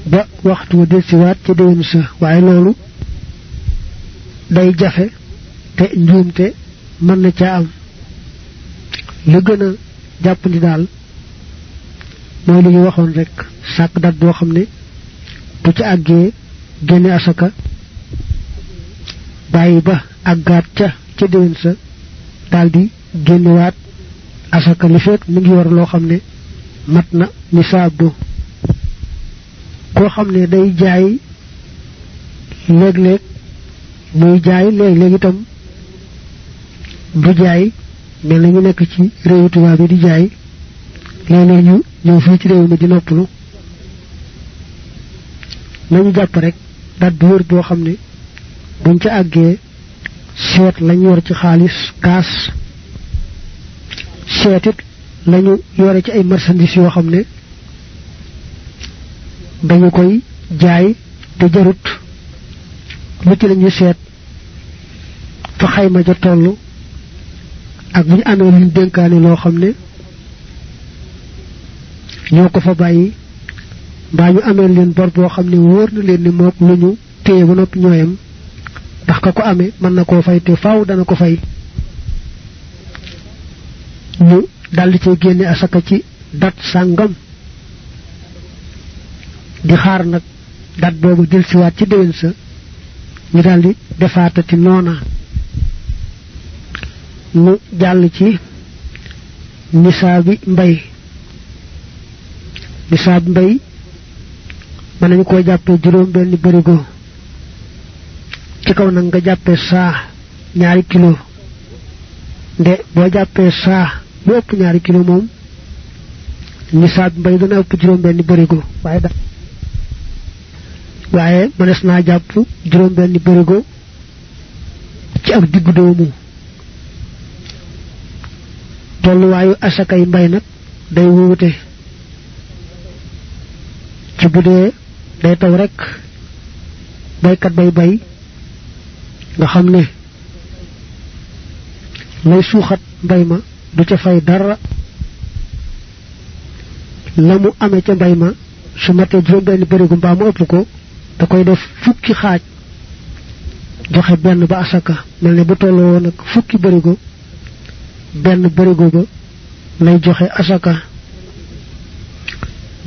ba waxtu wa del siwaat ca déwén sa waaye loolu day jafe te njuumte mën na caa am lu gën a jàppandi daal mooy li ñu waxoon rek sàkk dat boo xam ne bu ci àggee génne asaka bàyyi ba àggaat ca déwén sa daldi génnewaat asaka li fekk mu ngi war loo xam ne mat na nisaab koo xam ne day jaay léeg-léeg muy jaay léeg-léeg itam du jaay mel na ñu nekk ci réewu tubaab bi di jaay léeg-léeg ñu ñëw fii ci réew mi di noppalu nañu jàpp rek dat bu wër boo xam ne buñ ca àggee seet lañu yor ci xaalis kaas seetit lañu yore ci ay marchandises yoo xam ne dañu koy jaay te jarut lu ci lañuy seet fa xayma ja tollu ak bu ñu amee luñ dénkaane loo xam ne ñoo ko fa bàyyi mbaa ñu amee leen bor boo xam ne wóor na leen ni mook lu ñu téye ba noppi ñooyam ndax ka ko amee mën na koo fay te faaw dana ko fay ñu daldi cay génne asaka ci dat sàngam di xaar nag dat boobu jël siwaat ci déwén sa ñu daldi defaatati noona ñu jàll ci nisaabi mbay nisaabi mbay mën nañu koo jàppee juróom benn barigo ci kaw nag nga jàppee saa 2 kilo nde boo jàppee saa lu ëpp 2 kilo moom nisaabi mbay dana ëpp juróom benn barigo waaye mënees naa jàpp juróom benn barigo ci ak diggu doomu tolluwaayu asakay mbay nag day wuute ci bu dee day taw rek baykat bay nga xam ne lay suuxat mbay ma du ca fay dara la mu amee ca mbay ma su matee juróom benn barigo mbaa mu ëpp ko da koy def fukki xaaj joxe benn ba asaka mel ne bu tolloo woon ak fukki barigo benn barigo ba lay joxe asaka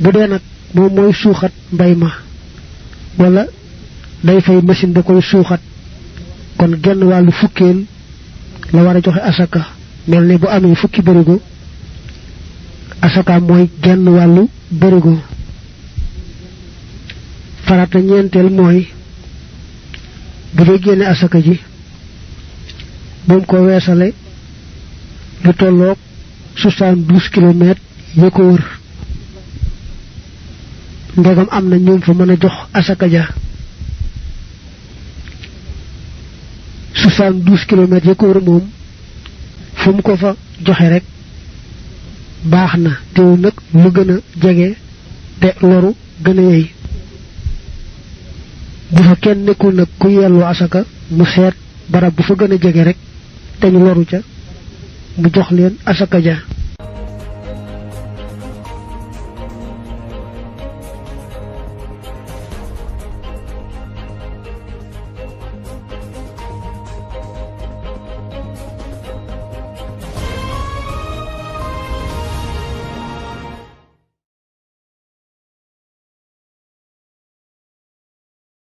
bu dee nag moom mooy suuxat mbay ma wala day fay machine ba koy suuxat kon genn wàllu fukkeel la war a joxe asaka mel ne bu amee fukki barigo asaka mooy genn wàllu barigo farata ñeenteel mooy bu dee génne asaka ji moom ko weesale lu tolloog 72 kilomètres ya ko wër ndegam am na ñoom fa mën a jox asaka ja 72 kilomètres ya ko wër moom fu mu ko fa joxe rek baax na teew nag lu gën a jege te loru gën a yey bu fa kenn nekkul nag ku yelloo asaka mu seet barab bu fa gën a jege rek te ñu loru ca mu jox leen asaka ja